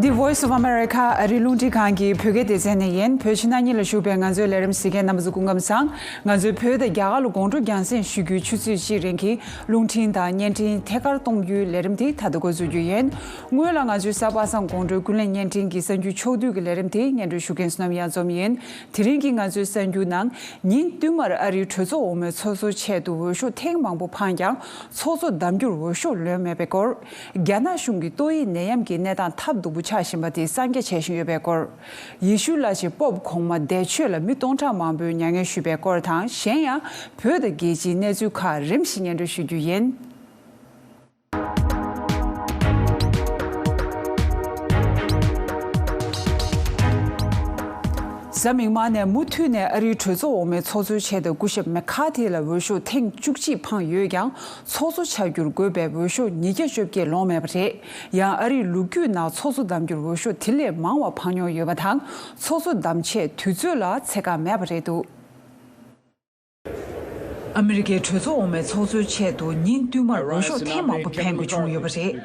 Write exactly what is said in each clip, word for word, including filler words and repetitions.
འདི་Voice of America ཨ་རིའི་རླུང་འཕྲིན་ཁང་གི་བོད་སྐད་སྡེ་ཚན་ནས་ཡིན། བོད་ཕྱི་ནང་གཉིས་ལ་བཞུགས་པའི་ང་ཚོའི་ལས་རིམ་གཟིགས་མཁན་རྣམ་པ་ཚོ་སྐུ་ཁམས་བཟང་། ང་ཚོས་བོད་དང་རྒྱ་གར་ལ་དགོང་དྲོ་རྒྱང་སྲིང་ཞུ་རྒྱུའི་ཆུ་ཚོད་གཅིག་རིང་གི་རླུང་འཕྲིན་དང་བརྙན་འཕྲིན་ཐད་ཀར་གཏོང་རྒྱུའི་ལས་རིམ་དེ་ད་ལྟ་འགོ་འཛུགས་རྒྱུ་ཡིན། སྔོན་ལ་ང་ཚོའི་གཟའ་པ་སངས་དགོང་དྲོའི་ཀུན་གླེང་བརྙན་འཕྲིན་གྱི་གསར་འགྱུར་ཕྱོགས་བསྡུས་ཀྱི་ལས་རིམ་དེ་སྙན་སྒྲོན་ཞུ་མཁན་བསོད་ནམས་གཡང་འཛོམས་ཡིན། དེ་རིང་གི་ང་ཚོའི་གསར་འགྱུར་ནང་། ཉིན་བསྟུད་མར་ཨ་རིའི་གྲོས་ཚོགས་འོག་མའི་ཚོགས་གཙོའི་ཆེད་དུ་འོས་ཤོག་ཐེངས་མང་པོ་འཕངས་ཀྱང་ཚོགས་གཙོ་བདམས་རྒྱུར་འོས་ཤོག་ལོན་མེད་པའི་སྐོར། རྒྱ་ནག་གཞུང་གི་ཏོག་དབྱིབས་ནད་ཡམས་ཀྱི་གནས་སྟངས་ཐབས་སྡུག་པོ་ཆགས་བཞིན་པ་དེ་གསང་རྒྱ་བྱེད་བཞིན་ཡོད་པའི་སྐོར། ཡེ་ཤུ་བླ་ཆེན་པོབ་གོང་མ་འདས་མཆོད་ལ་མི་སྟོང་ཕྲག་མང་པོས་མྱ་ངན་ཞུས་པའི་སྐོར་དང་། གཞན་ཡང་བོད་དང་རྒྱལ་སྤྱིའི་གནས་ཚུལ་ཁག་རིམ་བཞིན་སྙན་སྒྲོན་ཞུ་རྒྱུ་ཡིན། གཟའ་མིག་དམར་ནས་མུ་མཐུད་ནས་ཨ་རིའི་གྲོས་ཚོགས་འོག་མའི་ཚོགས་གཙོའི་ཆེད་དུ་སྐུ་ཞབས་མེ་ཁ་ཐི་ལ་འོས་ཤོག་ཐེངས་བཅུ་གཅིག་འཕངས་ཡོད་ཀྱང་། ཚོགས་གཙོ་ཆགས་རྒྱུར་དགོས་པའི་འོས་ཤོག་ཉིས་བརྒྱ་བཅོ་བརྒྱད་ལོངས་མེད་པ་རེད། ཡང་ཨ་རིའི་ལོ་རྒྱུས་ནང་ཚོགས་གཙོ་བདམས་རྒྱུར་འོས་ཤོག་དེ་ལས་མང་བ་འཕངས་མྱོང་ཡོད་པ་དང་། ཚོགས་གཙོ་བདམས་ཆེད་དུས་ཚོད་ལ་ཚད་བཀག་མེད་པ་རེད་འདུག་ཨ་མི་རི་ཀའི་གྲོས་ཚོགས་འོག་མའི་ཚོགས་གཙོའི་ཆེད་དུ་ཉིན་བསྟུད་མར་འོས་ཤོག་ཐེངས་མང་པོ་འཕེན་དགོས་བྱུང་ཡོད་པ་རེད།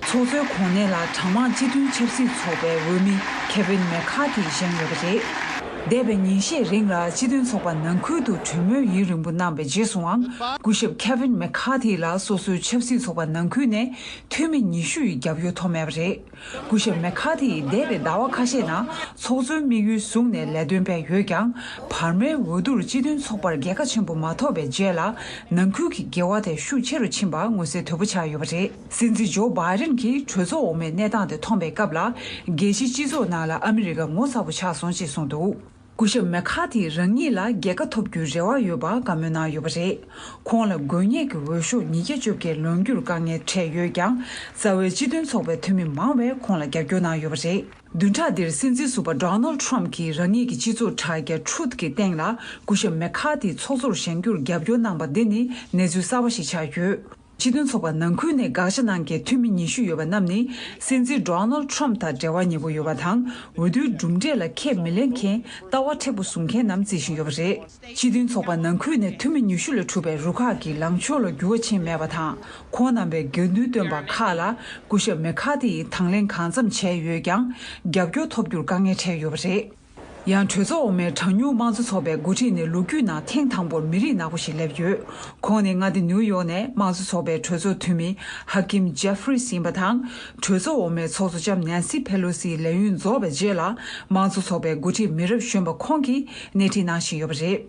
ཚོགས་གཙོའི་གོ་གནས་ལ་གྲངས་མང་སྤྱི་མཐུན་ཆབ་སྲིད་ཚོགས་པའི་འོས་མི་ཁེ་ཝིན་མེ་ཁ་ཐི་བཞེངས་ཡོད་པ་རེད། འདས་པའི་ཉིན་ཤས་རིང་ལ་སྤྱི་མཐུན་ཚོགས་པ་ནང་ཁུལ་དུ་གྲོས་མོལ་ཡུན་རིང་པོ་གནང་བའི་རྗེས་སུའང་། སྐུ་ཞབས་ཁེ་ཝིན་མེ་ཁ་ཐི་ལ་སོ་སོའི་ཆབ་སྲིད་ཚོགས་པ་ནང་ཁུལ་ནས་འཐུས་མི་ཉི་ཤུ་ཡི་རྒྱབ་སྐྱོར་ཐོབ་མེད་པ་རེད། སྐུ་ཞབས་མེ་ཁ་ཐི་ཡིས་འདས་པའི་ཟླ་བ་ཁ་ཤས་ནང་ཚོགས་གཙོའི་དམིགས་ཡུལ་བཟུང་ནས་ལས་དོན་སྤེལ་ཡོད་ཀྱང་། བར་མའི་འོས་བསྡུར་སྤྱི་མཐུན་ཚོགས་པར་རྒྱལ་ཁ་ཆེན་པོ་མ་ཐོབ་པའི་རྗེས་ལ། ནང་ཁུལ་གྱི་འགལ་བ་དེ་ཤུགས་ཆེ་རུ་ཕྱིན་པ་མངོན་གསལ་དོད་པོ་ཆགས་ཡོད་པ་རེད། སྲིད་འཛིན་ཇོ་བྷའི་ཌེན་གྱིས་གྲོས་ཚོགས་འོག་མའི་གནས་སྟངས་དེ་མཐོང་པའི་སྐབས་ལ། རྒྱལ་སྤྱིའི་སྤྱི་ཚོགས་ནང་ལ་ཨ་མི་རི་ཀ་ངོ་ཚ་པོ་ཆགས་སོང་ཞེས་གསུངས་འདུག་སྐུ་ཞབས་མེ་ཁ་ཐི་རང་ཉིད་ལ་རྒྱལ་ཁ་ཐོབ་རྒྱུའི་རེ་བ་ཡོད་པ་བཀའ་མོལ་གནང་ཡོད་པ་རེད། ཁོང་ལ་དགོས་ངེས་ཀྱི་འོས་ཤོག་ཉིས་བརྒྱ་བཅོ་བརྒྱད་ལོན་རྒྱུར་དཀའ་ངལ་འཕྲད་ཡོད་ཀྱང་། རྩ་བའི་སྤྱི་མཐུན་ཚོགས་པའི་འཐུས་མི་མང་བས་ཁོང་ལ་རྒྱབ་སྐྱོར་གནང་ཡོད་པ་རེད། བདུན་ཕྲག་འདིར་སྲིད་འཛིན་ཟུར་པ་Donald Trump གྱིས་རང་ཉིད་ཀྱི་སྤྱི་ཚོགས་དྲ་རྒྱ་Truth གི་སྟེང་ལ་སྐུ་ཞབས་མེ་ཁ་ཐི་ཚོགས་གཙོར་བཞེངས་རྒྱུར་རྒྱབ་སྐྱོར་གནང་པ་འདི་ནི་གནས་ཚུལ་གསར་པ་ཞིག་ཆགས་ཡོད། སྤྱི་མཐུན་ཚོགས་པ་ནང་ཁུལ་ནས་དགག་བྱ་གནང་མཁན་འཐུས་མི་ཉི་ཤུ་ཡོད་པ་རྣམས་ནི་སྲིད་འཛིན་Donald Trump དང་འབྲེལ་བ་ཉེ་པོ་ཡོད་པ་དང་། འོས་བསྡུའི་གྲུབ་འབྲས་ལ་ཁས་མི་ལེན་མཁན་ལྟ་བ་མཁྲེགས་པོ་བཟུང་མཁན་རྣམས་བརྩི་བཞིན་ཡོད་པ་རེད། སྤྱི་མཐུན་ཚོགས་པ་ནང་ཁུལ་ནས་འཐུས་མི་ཉི་ཤུ་ལས་གྲུབ་པའི་རུ་ཁག་གི་ལངས་ཕྱོགས་ལ་འགྱུར་བ་ཕྱིན་མེད་པ་དང་། ཁོང་རྣམ་པའི་དགེ་འདུན་སྟོན་པ་ཁག་ལ་སྐུ་ཞབས་མེ་ཁ་ཐི་ཡིས་དང་ལེན་གང་འཚམ་བྱས་ཡོད་ཀྱང་། རྒྱབ་སྐྱོར་ཐོབ་རྒྱུར་དཀའ་ངལ་འཕྲད་ཡོད་པ་རེད། ཡང་གྲོས་ཚོགས་འོག་མའི་གྲངས་ཉུང་དམངས་གཙོ་ཚོགས་པའི་འགོ་ཁྲིད་ནི་ལོ་རྒྱུས་ནང་ཐེངས་དང་པོར་མི་རིགས་ནག་པོ་ཞིག་སླེབས་ཡོད། ཁོང་ནི་མངའ་སྡེ་ནིའུ་ཡོག་ནས་དམངས་གཙོ་ཚོགས་པའི་གྲོས་ཚོགས་འཐུས་མི་ཧ་ཀིམ་ཇེ་ཧྥི་རིས་ཡིན་པ་དང་། གྲོས་ཚོགས་འོག་མའི་ཚོགས་གཙོ་ལྕམ་ནན་སི་ཕེ་ལོ་སིའི་ལས་ཡུན་རྫོགས་པའི་རྗེས་ལ། དམངས་གཙོ་ཚོགས་པའི་འགོ་ཁྲིད་མི་རབས་གཞོན་པ་ཁོང་གིས་སྣེ་ཁྲིད་གནང་བཞིན་ཡོད་པ་རེད།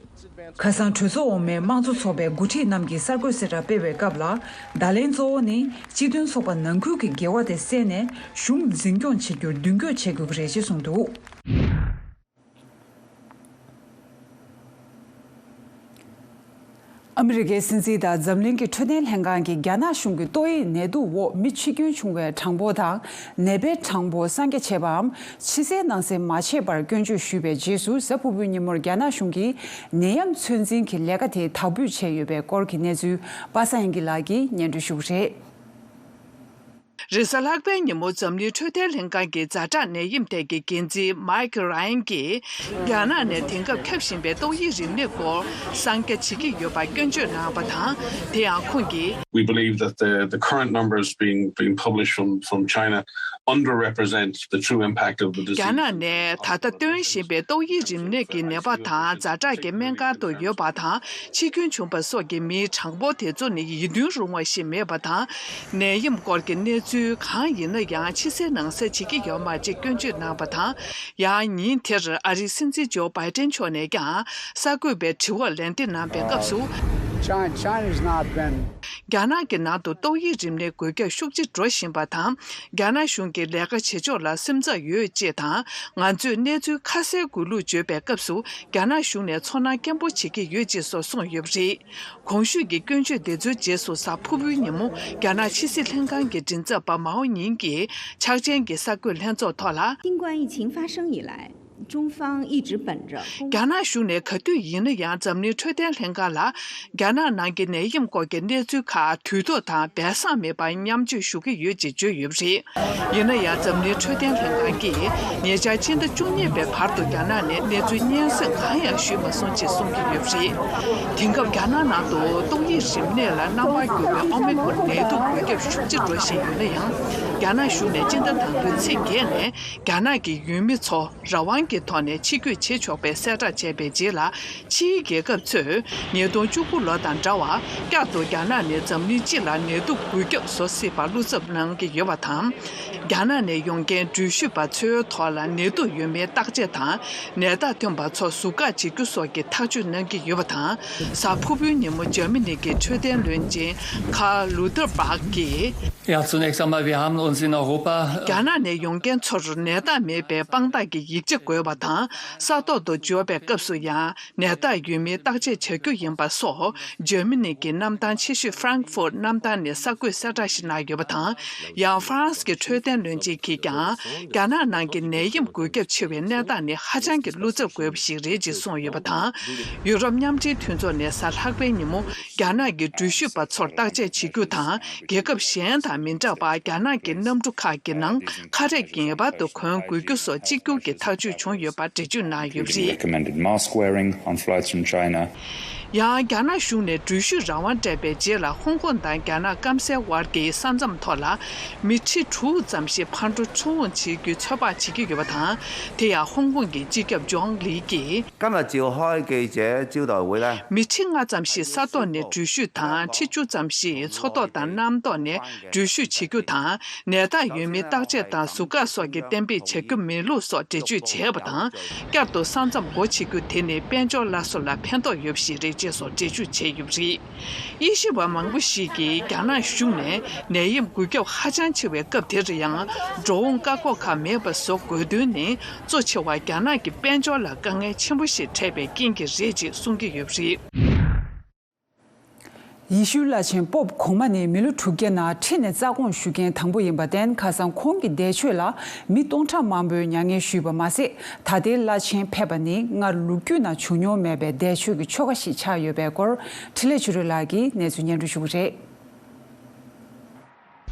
ཁ་སང་གྲོས་ཚོགས་འོག་མའི་དམངས་གཙོ་ཚོགས་པའི་འགོ་ཁྲིད་རྣམས་ཀྱིས་གསར་འགོད་གསལ་བསྒྲགས་སྤེལ་བའི་སྐབས་ལ། བརྡ་ལན་གཙོ་བོ་ནི་སྤྱི་མཐུན་ཚོགས་པ་ནང་ཁུལ་གྱི་འགལ་བ་དེ་བསལ་ནས་གཞུང་འཛིན་སྐྱོང་བྱེད་རྒྱུར་མདུན་སྐྱོད་བྱེད་དགོས་ཀྱི་རེད་ཅེས་གསུངས་འདུག་ཨ་མི་རི་ཀའི་སྲིད་འཛིན་དང་འཛམ་གླིང་གི་འཕྲོད་བསྟེན་ལྷན་ཁང་གིས་རྒྱ་ནག་གཞུང་གི་ཏོག་དབྱིབས་ནད་དུག་འོག་མི་འཆི་སྐྱོན་བྱུང་བའི་གྲངས་འབོར་དང་། ནད་པའི་གྲངས་འབོར་གསང་རྒྱ་བྱས་པའམ། ཕྱི་གསལ་ནང་གསལ་མ་བྱས་པར་སྐྱོན་བརྗོད་ཞུས་པའི་རྗེས་སུ། གཟའ་ཕུར་བུའི་ཉིན་མོར་རྒྱ་ནག་གཞུང་གིས་ནད་ཡམས་ཚོད་འཛིན་གྱི་ལས་ཀ་དེ་དག་འབུད་བྱས་ཡོད་པའི་སྐོར་གྱི་གནས་ཚུལ། པ་སངས་དབྱངས་སྐྱིད་ལགས་ཀྱིས་སྙན་སྒྲོན་ཞུ་གི་རེད། རེས་གཟའ་ལྷག་པའི་ཉིན་མོ་འཛམ་གླིང་འཕྲོད་བསྟེན་ལྷན་ཁང་གི་ཛ་དྲག་ནད་ཡམས་ཐད་ཀྱི་འགན་འཛིན་Mike Ryan གྱིས། རྒྱ་ནག་ནས་དེང་སྐབས་ཁྱབ་བཞིན་པའི་ཏོག་དབྱིབས་རིམས་ནད་སྐོར་གསང་རྒྱ་བྱེད་ཀྱི་ཡོད་པར་སྐྱོན་བརྗོད་གནང་བ་དང་། དེ་ཡང་ཁོང་གིས། We believe that the, the current numbers being, being published from, from China underrepresent the true impact of the disease. རྒྱ་ནག་ནས་ད་ལྟ་སྟོན་བཞིན་པའི་ཏོག་དབྱིབས་རིམས་ནད་ཀྱི་ནད་པ་དང་ཛ་དྲག་གི་སྨན་ཁང་དུ་ཡོད་པ་དང་། འཆི་སྐྱོན་བྱུང་བ་སོགས་ཀྱི་མིའི་གྲངས་འབོར་དེ་ཚོ་ནི་ཡིད་རྟོན་རུང་བ་ཞིག་མེད་པ་དང་། ནད་ཡམས་སྐོར་གྱི་གནས་ཚུལ་གང་ཡིན་ན་ཡང་ཕྱི་གསལ་ནང་གསལ་བྱེད་ཀྱི་ཡོད་མ་རེད་ཅེས་སྐྱོན་བརྗོད་གནང་བ་དང་། ཡང་ཉིན་དེར་ཨ་རིའི་སྲིད་འཛིན་ཇོ་བྷའི་ཏན་མཆོག་ནས་ཀྱང་གསར་འགོད་པའི་དྲི་བར་ལན་འདེབས་གནང་བའི་སྐབས་སུ། China, China's not been རྒྱ་ནག་གི་ནང་དུ་ཏོག་དབྱིབས་རིམས་ནད་འགོས་ཁྱབ་ཤུགས་ཆེ་འགྲོ་བཞིན་པ་དང་། རྒྱ་ནག་གཞུང་གི་ལས་ཀ་བྱེད་ཕྱོགས་ལ་སེམས་འཚབ་ཡོད་ཅེས་དང་། ང་ཚོས་གནས་ཚུལ་ཁ་གསལ་དགོས་ལུགས་བརྗོད་པའི་སྐབས་སུ། རྒྱ་ནག་གཞུང་ནས་ཚོར་སྣང་སྐྱེན་པོ་བྱེད་ཀྱི་ཡོད་ཅེས་སོགས་གསུངས་ཡོད་པ་རེད། གོང་ཞུས་ཀྱི་སྐྱོན་བརྗོད་དེ་ཚོའི་རྗེས་སུ། གཟའ་ཕུར་བུའི་ཉིན་མོ་རྒྱ་ནག་ཕྱི་སྲིད་ལྷན་ཁང་གི་མགྲིན་ཚབ་པ་མའོ་ཉིང་གིས་ཕྱག་ཆེན་གྱི་གསར་འགོད་ལྷན་ཚོགས་ཐོག་ལ། 新冠疫情发生以来，中方一直本着རྒྱ་ནག་གཞུང་ནས་ག་དུས་ཡིན་ན་ཡང་འཛམ་གླིང་འཕྲོད་བསྟེན་ལྷན་ཁང་ལ་རྒྱ་ནག་ནང་གི་ནད་ཡམས་སྐོར་གྱི་གནས་ཚུལ་ཁག་དུས་ཐོག་དང་སྦས་གསང་མེད་པར་མཉམ་སྤྱོད་ཞུ་གི་ཡོད་ཅེས་བརྗོད་ཡོད་པ་རེད། ཡིན་ན་ཡང་འཛམ་གླིང་འཕྲོད་བསྟེན་ལྷན་ཁང་གིས་ཉེ་ཆར་ཕྱི་ཟླ་བཅུ་གཉིས་པའི་བར་དུ་རྒྱ་ནག་ནས་གནས་ཚུལ་སྙན་སེང་གང་ཡང་ཞུས་མ་སོང་ཅེས་གསུང་གི་ཡོད་པ་རེད། དེང་སྐབས་རྒྱ་ནག་ནང་དུ་ཏོག་དབྱིབས་རིམས་ནད་ལ་རྣམ་པར་གྱུར་པའི་ཨོ་མི་ཁོན་ནད་དུག་འགོས་ཁྱབ་ཤུགས་ཆེ་འགྲོ་བཞིན་ཡོད་ན་ཡང་། རྒྱ་ནག་གཞུང་ནས་སྤྱི་ཟླ་དང་པོའི་ཚེས་བརྒྱད་ནས་རྒྱ་ནག་གི་ཡུལ་མི་ཚོ་རང་དབང་གི་ཐོག་ནས་ཕྱི་སྐྱོད་བྱེད་ཆོག་པའི་གསལ་བསྒྲགས་བྱས་པའི་རྗེས་ལ། ཕྱིའི་རྒྱལ་ཁབ་ཚོས་ཉིས་སྟོང་བཅུ་དགུ་ལོ་དང་འདྲ་བར་བསྐྱར་དུ་རྒྱ་ནག་ནས་འཛམ་གླིང་སྤྱི་ལ་ནད་དུག་འགོས་ཁྱབ་བཟོ་སྲིད་པར་བློ་འཚབ་གནང་གི་ཡོད་པ་དང་། རྒྱ་ནག་ནས་ཡོང་མཁན་འགྲུལ་བཞུད་པ་ཚོའི་ཐོག་ལ་ནད་དུག་ཡོད་མེད་བརྟག་དཔྱད་དང་། ནད་རྟགས་ཐོན་པ་ཚོར་ཟུར་བཀག་བྱེད་རྒྱུ་སོགས་ཀྱི་ཐག་གཅོད་གནང་གི་ཡོད་པ་དང་། གཟའ་ཕུར་བུའི་ཉིན་མོ་འཇར་མ་ནི་གི་འཕྲོད་བསྟེན་བློན་ཆེན་ཁཱར་ལུ་ཐེར་པཱག་གིས། Ja, zunächst einmal, wir haben uns in Europa རྒྱ་ནག་ནས་ཡོང་མཁན་ཚོར་ནད་རྟགས་མེད་པའི་དཔང་རྟགས་ཀྱི་ཡིག་ཆ་དགོས་པ་དང་། ས་ཐོག་ཏུ་འབྱོར་བའི་སྐབས་སུ་ཡང་ནད་རྟགས་ཡོད་མེད་བརྟག་དཔྱད་བྱ་རྒྱུ་ཡིན་པ་སོགས། འཇར་མ་ནི་གི་གནམ་ཐང་ཆེ་ཤོས་Frankfurt་གནམ་ཐང་ནས་གསར་འགོད་གསལ་བསྒྲགས་ཤིག་གནང་ཡོད་པ་དང་། ཡང་ཧྥ་རན་སི་གི་འཕྲོད་བསྟེན་བློན་ཆེན་གྱིས་ཀྱང་། རྒྱ་ནག་ནང་གི་ནད་ཡམས་འགོས་ཁྱབ་ཆེ་བའི་གནས་སྟངས་ནི་ཧ་ཅང་གི་བློ་འཚབ་དགོས་པ་ཞིག་རེད་ཅེས་གསུངས་ཡོད་པ་དང་། ཡུ་རོབ་མཉམ་འབྲེལ་མཐུན་ཚོགས་ནས་གཟའ་ལྷག་པའི་ཉིན་མོ། རྒྱ་ནག་གི་འགྲུལ་བཞུད་པ་ཚོར་བརྟག་དཔྱད་བྱེད་རྒྱུ་དང་། རྒྱལ་ཁབ་གཞན་དང་མི་འདྲ་བར་རྒྱ་ནག་གི་གནམ་གྲུ་ཁག་གི་ནང་ཁ་རས་ངེས་པར་དུ་གོན་དགོས་རྒྱུ་སོགས་གཅིག་གྱུར་གྱི་ཐག་གཅོད་བྱུང་ཡོད་པ་འགྲེལ་བརྗོད་གནང་ཡོད་པ་including རེད། Recommended mask wearing on flights from China. ཡང་རྒྱ་ནག་གཞུང་ནས་འགྲུལ་བཞུད་རང་དབང་སྤྲད་པའི་རྗེས་ལ། ཧོང་ཀོང་དང་རྒྱ་ནག་སྐམ་སའི་དབར་གྱི་ས་མཚམས་ཐོག་ལ་མི་ཁྲི་དྲུག་ཙམ་ཞིག་ཕར་འགྲོ་ཚུར་འོང་བྱེད་རྒྱུའི་ཚོད་དཔག་བྱེད་ཀྱི་ཡོད་པ་དང་། དེ་ཡང་ཧོང་ཀོང་གི་སྤྱི་ཁྱབ་ཇོང་ལི་ཀྱིས། 今日召開記者招待會呢， མི་ཁྲི་ལྔ་ཙམ་ཞིག་ས་ཐོག་ནས་འགྲུལ་བཞུད་དང་། ཁྲི་བཅུ་ཙམ་ཞིག་མཚོ་ཐོག་དང་གནམ་ཐོག་ནས་འགྲུལ་བཞུད་བྱེད་རྒྱུ་དང་། ནད་རྟགས་ཡོད་མེད་བརྟག་དཔྱད་དང་ཟུར་བཀག་སོགས་ཀྱི་གཏན་འབེབས་བྱ་རྒྱུ་མེད་ལུགས་སོགས་འགྲེལ་བརྗོད་བྱས་པ་དང་། བསྐྱར་དུ་ས་མཚམས་སྒོ་ཕྱེ་རྒྱུ་དེ་ནི་དཔལ་འབྱོར་སླར་གསོ་ལ་ཕན་ཐོགས་ཡོད་པ་ཞིག་རེད་ཅེས་སོགས་འགྲེལ་བརྗོད་བྱས་ཡོད་པ་རེད། དབྱེ་ཞིབ་པ་མང་པོ་ཞིག་གིས་རྒྱ་ནག་གཞུང་ནས་ནད་ཡམས་འགོས་ཁྱབ་ཧ་ཅང་ཆེ་བའི་སྐབས་དེར་ཡང་། འགྲོ་འོང་བཀག་འགོག་ཁག་མེད་པ་བཟོ་དགོས་དོན་ནི། གཙོ་ཆེ་བ་རྒྱ་ནག་གི་དཔལ་འབྱོར་ལ་དཀའ་ངལ་ཆེན་པོ་ཞིག་འཕྲད་པའི་རྐྱེན་གྱིས་རེད་ཅེས་གསུང་གི་ཡོད་པ་རེད། ཡེ་ཤུའི་བླ་ཆེན་པོབ་གོང་མ་ནི་མི་ལོ་དྲུག་བརྒྱ་ནང་ཁྲི་ནས་རྩ་དགོངས་ཞུ་མཁན་དང་པོ་ཡིན་པར་བརྟེན། ཁ་སང་ཁོང་གི་འདས་མཆོད་ལ་མི་སྟོང་ཕྲག་མང་པོས་མྱ་ངན་ཞུས་པ་མ་ཟད། ད་ལྟའི་བླ་ཆེན་ཕེབས་པ་ནི་སྔར་ལོ་རྒྱུས་ནང་བྱུང་མྱོང་མེད་པའི་འདས་མཆོད་ཀྱི་ཆོ་ག་ཞིག་ཆགས་ཡོད་པའི་སྐོར། འཕྲིན་ལས་ཆོས་སྒྲོན་ལགས་ཀྱིས་གནས་ཚུལ་སྙན་སྒྲོན་ཞུ་གི་རེད།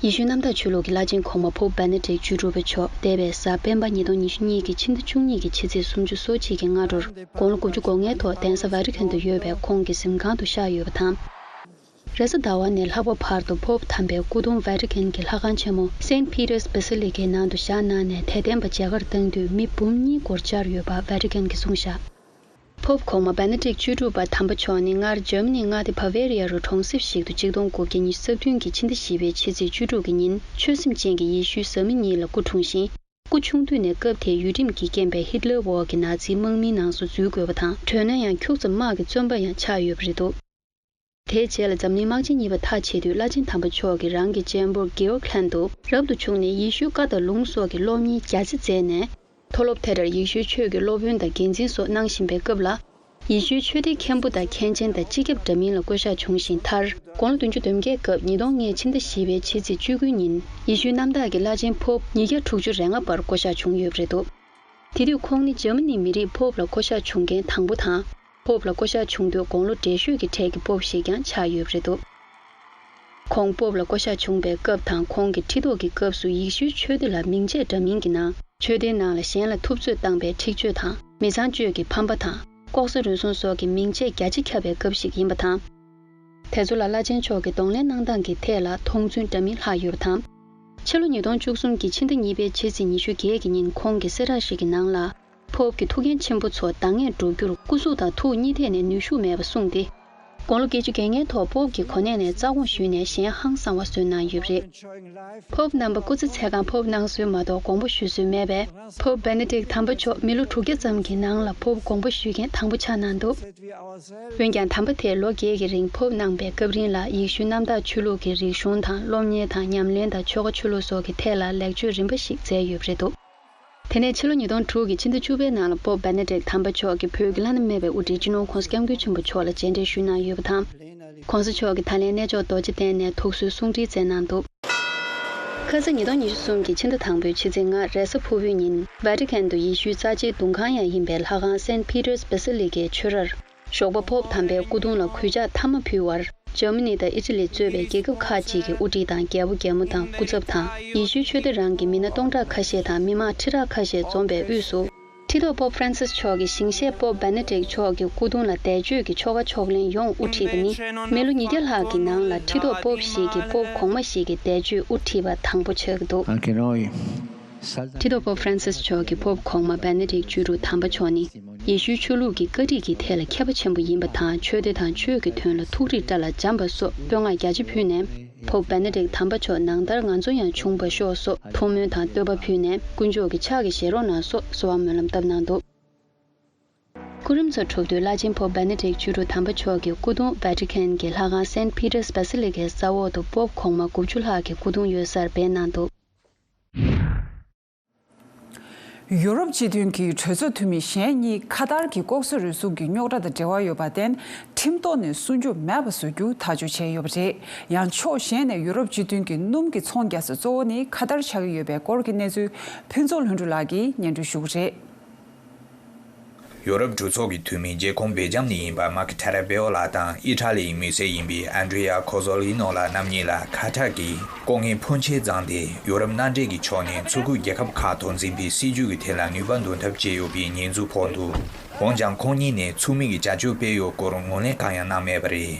ཡེ་ཤུའི་གནམ་བདག་ཆོས་ལུགས་ཀྱི་བླ་ཆེན་གོང་མ་པོབ་བེ་ནེ་ཌིག་བཅུ་དྲུག་པ་མཆོག་འདས་པའི་གཟའ་སྤེན་པ་ཉིས་སྟོང་ཉི་ཤུ་གཉིས་ཀྱི་ཕྱི་ཟླ་བཅུ་གཉིས་ཀྱི་ཕྱི་ཚེས་སུམ་ཅུ་སོ་གཅིག་གི་སྔ་དྲོར་དགུང་ལོ་དགུ་བཅུ་གོ་ལྔའི་ཐོག་གདན་ས་ཝེ་ཊི་ཀན་དུ་ཡོད་པའི་ཁོང་གི་གཟིམ་ཁང་དུ་བཞག་ཡོད་པ་དང་། རེས་གཟའ་ཟླ་བ་ནས་ལྷག་པ་བར་དུ་པོབ་དམ་པའི་སྐུ་གདུང་ཝེ་ཊི་ཀན་གྱི་ལྷ་ཁང་ཆེན་མོ་Saint Peter's Basilica ནང་དུ་བཞག་གནང་ནས་དད་ལྡན་པ་མཇལ་ཁར་བཏང་དུས་མི་འབུམ་གཉིས་སྐོར་བཅར་ཡོད་པ་ཝེ་ཊི་ཀན་གྱིས་གསུངས་བཞག་པོབ་གོང་མ་བེ་ནེ་ཌིག་བཅུ་དྲུག་པ་དམ་པ་མཆོག་ནི་སྔར་འཇར་མ་ནིའི་མངའ་སྡེ་བྷ་ཝེ་རི་ཡ་རུ་གྲོང་གསེབ་ཞིག་ཏུ་ཆིག་སྟོང་དགུ་བརྒྱ་ཉི་ཤུ་རྩ་བདུན་གྱི་ཕྱི་ཟླ་བཞི་པའི་ཕྱི་ཚེས་བཅུ་དྲུག་གི་ཉིན་ཆོས་སེམས་ཅན་གྱི་ཡེ་ཤུའི་བཟའ་མི་གཉིས་ལ་སྐུ་འཁྲུངས་ཤིང་། སྐུ་ཆུང་དུས་ནས་སྐབས་དེའི་ཡུལ་ཁྲིམས་ཀྱི་རྐྱེན་པས་ཧིཏ་ལར་འོག་གི་ནཱ་ཛིའི་དམག་མིའི་ནང་སོ་འཛུལ་དགོས་པ་དང་། དྲོད་ན་ཡང་ཁྱུག་ཙམ་དམག་གི་བཙོན་པ་ཡང་ཆགས་ཡོད་པ་རེད་འདུག་དེའི་རྗེས་ལ་འཛམ་གླིང་དམག་ཆེན་གཉིས་པ་མཐའ་ཆད་དུས་བླ་ཆེན་དམ་པ་མཆོག་གིས་རང་གི་གཅེན་པོར་གྷི་ཨོར་ཁན་དུ་རབ་ཏུ་བྱུང་ནས་ཡེ་ཤུའི་བཀའ་དང་ལུང་སོགས་ཀྱི་སློབ་གཉེར་རྒྱ་ཆེ་མཛད་ནས། མཐོ་སློབ་དེ་འདྲར་ཡེ་ཤུའི་ཆོས་ཀྱི་སློབ་དཔོན་དང་འགན་འཛིན་སོགས་གནང་བཞིན་པའི་སྐབས་ལ། ཡེ་ཤུའི་ཆོས་སྡེའི་མཁན་པོ་དང་མཁན་ཆེན་དང་སྤྱི་ཁྱབ་འདྲ་མིན་ལ་བསྐོ་བཞག་བྱུང་ཞིང་། མཐར་དགུང་ལོ་བདུན་ཅུ་དོན་བརྒྱད་སྐབས་ཉིས་སྟོང་ལྔའི་ཕྱི་ཟླ་བཞི་པའི་ཕྱི་ཚེས་བཅུ་དགུའི་ཉིན་ཡེ་ཤུའི་གནམ་བདག་གི་བླ་ཆེན་པོབ་ཉིས་བརྒྱ་དྲུག་ཅུ་རེ་ལྔ་པར་བསྐོ་བཞག་བྱུང་ཡོད་པ་རེད་འདུག་དེ་དུས་ཁོང་ནི་འཇར་མ་ནིའི་མི་རིགས་པོབ་ལ་བསྐོ་བཞག་བྱུང་མཁན་དང་པོ་དང་། པོབ་ལ་བསྐོ་བཞག་བྱུང་དུས་དགུང་ལོ་བགྲེས་ཤོས་ཀྱི་གྲས་ཀྱི་པོབ་ཞིག་ཀྱང་ཆགས་ཡོད་པ་རེད་འདུག་ཁོང་པོབ་ལ་བསྐོ་བཞག་བྱུང་པའི་སྐབས་དང་ཁོང་གི་ཁྲི་ཐོག་གི་སྐབས་སུ་ཡེ་ཤུའི་ཆོས་སྡེ་ལ་མིང་ཆད་འདྲ་མིན་གྱི་ནང་། ཆོས་སྡེའི་ནང་ལ་གཞན་ལ་ཐུབ་ཚོད་བཏང་པའི་འཁྲིག་སྤྱོད་དང་། མི་ཚངས་སྤྱོད་ཀྱི་ཕམ་པ་དང་། ལྐོག་ཟ་རུལ་སུངས་སོགས་ཀྱི་མིང་ཆད་རྒྱ་ཆེ་ཁྱབ་པའི་སྐབས་ཤིག་ཡིན་པ་དང་། དེ་ཚོ་ལ་བླ་ཆེན་མཆོག་གི་གདོང་ལེན་གནང་སྟངས་ཀྱི་ཐད་ལ་མཐོང་ཚུལ་འདྲ་མིན་ལྷག་ཡོད་པ་དང་། ཕྱི་ལོ་ཉིས་སྟོང་བཅུ་གསུམ་གྱི་ཕྱི་ཟླ་གཉིས་པའི་ཕྱི་ཚེས་ཉི་ཤུ་བརྒྱད་ཀྱི་ཉིན་ཁོང་གིས་གསལ་བསྒྲགས་ཤིག་གི་ནང་ལ། པོབ་ཀྱིས་ཐུགས་འགན་ཆེན་པོ་ཚོ་འདང་ངེས་བསྒྲུབ་རྒྱུར་སྐུ་གཟུགས་དང་ཐུགས་གཉིས་ཐད་ནས་ནུས་ཤུགས་མེད་པ་གསུངས་ཏེ། དགུང་ལོ་བརྒྱད་ཅུ་གྱ་ལྔའི་ཐོག་པོབ་ཀྱི་གོ་གནས་ནས་རྩ་དགོངས་ཞུས་ནས་གཞན་ཧང་སང་བ་བཟོས་གནང་ཡོད་པ་རེད། པོབ་རྣམ་པ་སྐུ་ཚེ་ཚད་གང་པོབ་གནང་སྲོལ་མ་གཏོགས་དགོངས་པ་ཞུ་སྲོལ་མེད་པས། པོབ་བེ་ནེ་ཌིག་དམ་པ་མཆོག་མི་ལོ་དྲུག་བརྒྱ་ཙམ་གྱི་ནང་ལ་པོབ་དགོངས་པ་ཞུ་མཁན་དང་པོ་ཆགས་གནང་འདུག་འོན་ཀྱང་། དམ་པ་དེས་ལོ་བརྒྱད་ཀྱི་རིང་པོབ་གནང་པའི་སྐབས་རིང་ལ་ཡེ་ཤུའི་གནམ་བདག་ཆོས་ལུགས་ཀྱི་རིག་གཞུང་དང་སློབ་གཉེར་དང་ཉམས་ལེན་དང་ཆོ་ག་ཆོས་ལུགས་སོགས་ཀྱི་ཐད་ལ་ལེགས་བཅོས་རིམ་པ་ཞིག་མཛད་ཡོད་པ་རེད་འདུག་དེ་ནས་ཕྱི་ལོ་ཉིས་སྟོང་དྲུག་གི་ཕྱི་ཟླ་བཅུ་པའི་ནང་ལ་པོབ་བེ་ནེ་ཌིག་དམ་པ་མཆོག་གིས་བོད་ཀྱི་བླ་ན་མེད་པའི་དབུ་ཁྲིད་སྤྱི་ནོར་༸གོང་ས་༸སྐྱབས་མགོན་ཆེན་པོ་མཆོག་ལ་མཇལ་འཕྲད་ཞུས་གནང་ཡོད་པ་དང་། ༸གོང་ས་མཆོག་གིས་ད་ལན་གནས་མཆོག་རྡོ་རྗེ་གདན་ནས་ཐུགས་གསོའི་གསུང་འཕྲིན་བསྩལ་གནང་འདུག་ཁ་ས་ཉིས་སྟོང་ཉི་ཤུ་གསུམ་གྱི་ཕྱི་ཟླ་དང་པོའི་ཕྱི་ཚེས་ལྔ་རེས་གཟའ་ཕུར་བུའི་ཉིན་ཝེ་ཏི་ཁན་དུ་ཡེ་ཤུའི་རྩ་ཆེའི་གདུང་ཁང་ཡང་ཡིན་པའི་ལྷ་ཁང་སེན་ཕི་ཏར་སྦེ་སི་ལི་ཀའི་ཆོས་རར། ཞོགས་པ་པོབ་དམ་པའི་སྐུ་གདུང་ལ་གུས་ཕྱག་མཐའ་མ་ཕུལ་བར། འཇར་མ་ནི་དང་ཨི་ཊ་ལི་གཙོས་པའི་རྒྱལ་ཁབ་ཁག་ཅིག་གི་དབུ་ཁྲིད་དང་རྒྱལ་པོ་རྒྱལ་མོ་དང་སྐུ་ཚབ་དང་ཡེ་ཤུའི་ཆོས་སྡེ་རང་གི་མི་སྣ་སྟོང་ཕྲག་ཁ་ཤས་དང་མི་མང་ཁྲི་ཕྲག་ཁ་ཤས་འཛོམས་པའི་དབུས་སུ། ཁྲི་ཐོག་པོབ་ཧྥ་རན་སིས་མཆོག་གིས་ཞིང་གཤེགས་པོབ་བེ་ནེ་ཌིག་མཆོག་གི་སྐུ་གདུང་ལ་འདས་མཆོད་ཀྱི་ཆོ་ག་ཕྱོགས་ལེན་ཡོངས་དབུ་ཁྲིད་པ་ནི། མི་ལོ་ཉིས་བརྒྱ་ལྷག་གི་ནང་ལ་ཁྲི་ཐོག་པོབ་ཞིག་གིས་པོབ་གོང་མ་ཞིག་གི་འདས་མཆོད་དབུ་ཁྲིད་པ་དང་པོ་ཆགས་ཀྱི་འདུག Anche noi. ཁྲི་ཐོག་པོབ་ཧྥ་རན་སིས་མཆོག་གིས་པོབ་གོང་མ་བེ་ནེ་ཌིག་བཅུ་དྲུག་དམ་པ་མཆོག་ནི། ཡེ་ཤུའི་ཆོས་ལུགས་ཀྱི་བཀའ་ཁྲིད་ཀྱི་ཐད་ལ་མཁས་པ་ཆེན་པོ་ཡིན་པ་དང་། ཆོས་སྡེ་དང་ཆོས་ཀྱི་དོན་ལ་ཐུགས་རིག་བཀྲ་ལ་འཇམ་པ་སོགས་བསྟོད་བསྔགས་རྒྱ་ཆེ་ཕུལ་ནས། པོབ་བེ་ནེ་ཌིག་དམ་པ་མཆོག་ནང་ལྟར་ང་ཚོ་ཡང་བྱུང་བར་ཤོག་སོགས་ཐུགས་སྨོན་དང་བསྟོད་པ་ཕུལ་ནས། དཀོན་མཆོག་གི་ཕྱག་གིས་བཞེས་རོགས་གནང་སོགས་གསོལ་བ་སྨོན་ལམ་བཏབ་གནང་འདུག་སྐུ་རིམ་ཚོ་གྲུབ་དུས་བླ་ཆེན་པོབ་བེ་ནེ་ཌིག་བཅུ་དྲུག་དམ་པ་མཆོག་གི་སྐུ་གདུང་ཝེ་ཏི་ཁན་གྱི་ལྷ་ཁང་སེན་ཕི་ཏར་སྦེ་སི་ལི་ཀའི་ས་འོག་ཏུ་པོབ་གོང་མ་དགུ་བཅུ་ལྷག་གི་སྐུ་གདུང་ཡོད་སར་སྦས་གནང་འདུག་ཡུ་རོབ་སྤྱི་མཐུན་གྱི་གྲོས་ཚོགས་འཐུས་མི་གཞན་གཉིས་ཁ་ཏར་གྱི་ལྐོག་ཟ་རུལ་སུངས་ཀྱི་རྙོག་དྲ་དང་འབྲེལ་བ་ཡོད་པར་བརྟེན། ཁྲིམས་ཐོག་ནས་སྲུང་སྐྱོབ་མེད་པ་བཟོ་རྒྱུ་ཐག་གཅོད་བྱས་ཡོད་པ་རེད། ཡང་ཕྱོགས་གཞན་ནས་ཡུ་རོབ་སྤྱི་མཐུན་གྱི་སྣུམ་གྱི་ཚོང་རྒྱག་ས་གཙོ་བོ་ནི་ཁ་ཏར་ཆགས་ཀྱི་ཡོད་པའི་སྐོར་གྱི་གནས་ཚུལ་ཕུན་ཚོགས་ལྷུན་གྲུབ་ལགས་ཀྱིས་སྙན་སྒྲོན་ཞུ་གི་རེད། ཡོ་རོབ་གྲོས་ཚོགས་ཀྱི་འཐུས་མི་རྒྱལ་ཁོངས་སྦེལ་ཇམ་ནས་ཡིན་པ་མཱ་ཀི་ཐེ་ར་བེའོ་ལགས་དང་ཨི་ཊ་ལི་ཡི་མི་སེར་ཡིན་པའི་ཨན་ཌྲི་ཡ་ཁོ་ཛོ་ལི་ནོ་ལགས་རྣམ་གཉིས་ལ་ཁ་ཏར་གྱིས་ལྐོག་རྔན་ཕོན་ཆེ་བརྫངས་ཏེ། ཡོ་རོབ་མནའ་འབྲེལ་གྱི་ཕྱོགས་ནས་མཚོ་ཁུག་རྒྱལ་ཁབ་ཁག་ཐོག་འཛིན་པའི་སྲིད་ཇུས་ཀྱི་ཐད་ལ་ནུས་པ་འདོན་ཐབས་བྱས་ཡོད་པའི་ཉེས་འཛུགས་ཕོག་འདུག་འོན་ཀྱང་ཁོང་གཉིས་ནས་ཚུགས་མིན་གྱི་བྱ་སྤྱོད་སྤེལ་ཡོད་སྐོར་ངོས་ལེན་གང་ཡང་གནང་མེད་པ་རེད།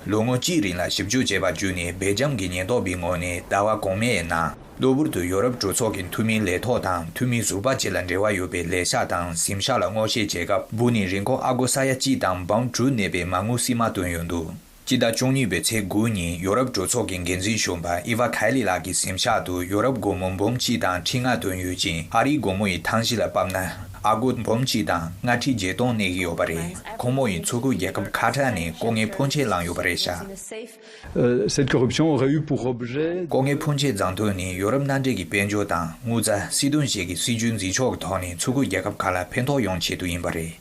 ལོ་ངོ་གཅིག་རིང་ལ་ཞིབ་འཇུག་བྱས་པ་བརྒྱུད་ནས་སྦེལ་ཇམ་གྱི་ཉེན་རྟོག་པའི་ངོས་ནས་ཟླ་བ་གོང་མའི་ནང་། གློ་བུར་དུ་ཡོ་རོབ་གྲོས་ཚོགས་ཀྱི་འཐུས་མིའི་ལས་ཐོག་དང་འཐུས་མི་ཟུར་པ་བཅས་ལ་འབྲེལ་བ་ཡོད་པའི་ལས་ཤག་དང་གཟིམ་ཤག་ལ་སྔོག་བཤེར་བྱེད་སྐབས། འབུ་ནས་རིན་གོང་ཨ་སྒོར་ས་ཡ་གཅིག་དང་འབུམ་དྲུག་གནས་པའི་མ་དངུལ་བསིལ་མ་བཏོན་ཡོད་འདུག་སྤྱི་ཟླ་བཅུ་གཉིས་པའི་ཚེས་དགུ་ཉིན་ཡོ་རོབ་གྲོས་ཚོགས་ཀྱི་འགན་འཛིན་གཞོན་པ་ཨི་ཝ་ཁའི་ལི་ལགས་ཀྱིས་གཟིམ་ཤག་ཏུ་ཡོ་རོབ་སྒོར་མོ་འབུམ་གཅིག་དང་ཁྲི་ལྔ་བཏོན་ཡོད་ཅིང་། ཨ་རིའི་སྒོར་མོ་ཡི་ཐང་གཞི་ལ་ཕབ་ན་ཨ་སྒོར་འབུམ་གཅིག་དང་ལྔ་ཁྲི་བརྒྱད་སྟོང་གནས་ཀྱི་ཡོད་པ་རེད། ཁོང་མོ་ཡིས་མཚོ་ཁུག་རྒྱལ་ཁབ་ཁ་ཏར་ནས་ལྐོག་རྔན་ཕོན་ཆེ་བླངས་ཡོད་པ་རེད་ཤག Euh, cette corruption aurait eu pour objet ལྐོག་རྔན་ཕོན་ཆེ་བརྫངས་དོན་ནི་ཡོ་རོབ་མནའ་འབྲེལ་གྱི་དཔལ་འབྱོར་དང་དངུལ་རྩ། སྲིད་དོན་བཅས་ཀྱི་སྲིད་ཇུས་འཛིན་ཕྱོགས་ཀྱི་ཐོག་ནས་མཚོ་ཁུག་རྒྱལ་ཁབ་ཁག་ལ་ཕན་ཐོགས་ཡོང་ཆེད་དུ་ཡིན་པ་རེད།